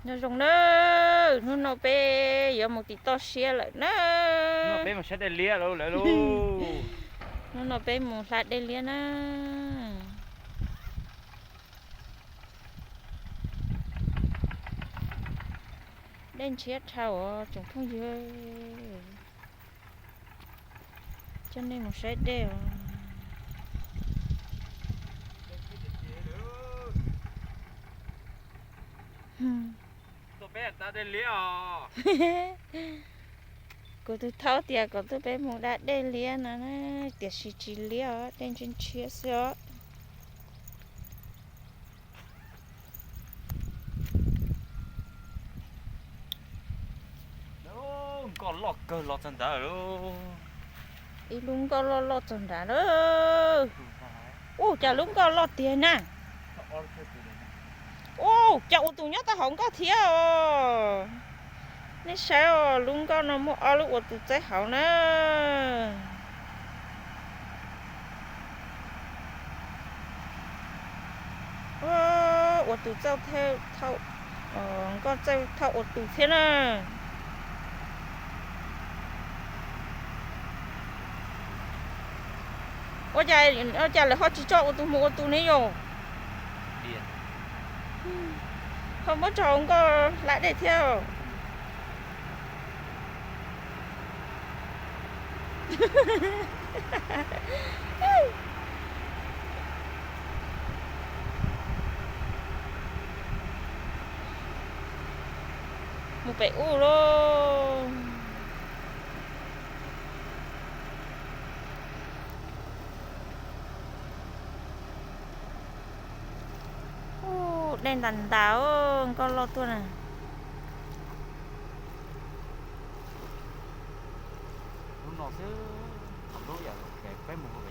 Nyob zoo na, hnub no peb yuav mus tim toj siab lawm na. Peb mus saib dej liab lawm lauj. Hnub no peb mus hla dej liab na. Dej ntshiab dhau os tsoom phooj ywg. Coj nej mus saib dej os. Kuv tus thaub tias kom tuaj peb mus da dej liab no na, tiam sis tsis liab os, dej ntshiab ntshiab xwb os. Nkoj loj kawg los txog nrad lawm. Ib lub nkoj loj loj txog nrad lawm. Ua cas lub nkoj loj tiag na. Ua cas ua tus nyob tau hauv nkoj thiab os. Nej saib os, lub nkoj no muaj ob lub ua tus txaij hauv na. Ua tus txaij thauj, nkoj txaij thauj ua tus thiab na. Ua cas, ua cas lawv ho tsis tso ua tus mus ua tus ne yom? Ho muab tso hauv nkoj hla dej thiab. Mus pem ub lauj. Ub, dej ntas ntas, nkoj loj tuaj na. Lub no xwb, lub yam peb mus ua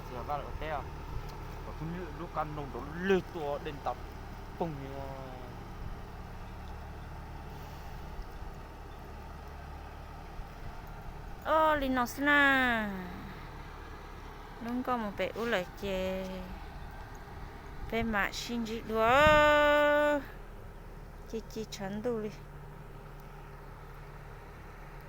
txiv vaj ua teb os, kom lub kab noog nrov lwg tuaj dej ntas poog li. Ob, li no xwb na. Lub nkoj mus pem ub lawm ces peb mam sib ntsib dua. Ci ci tshav ntuj li.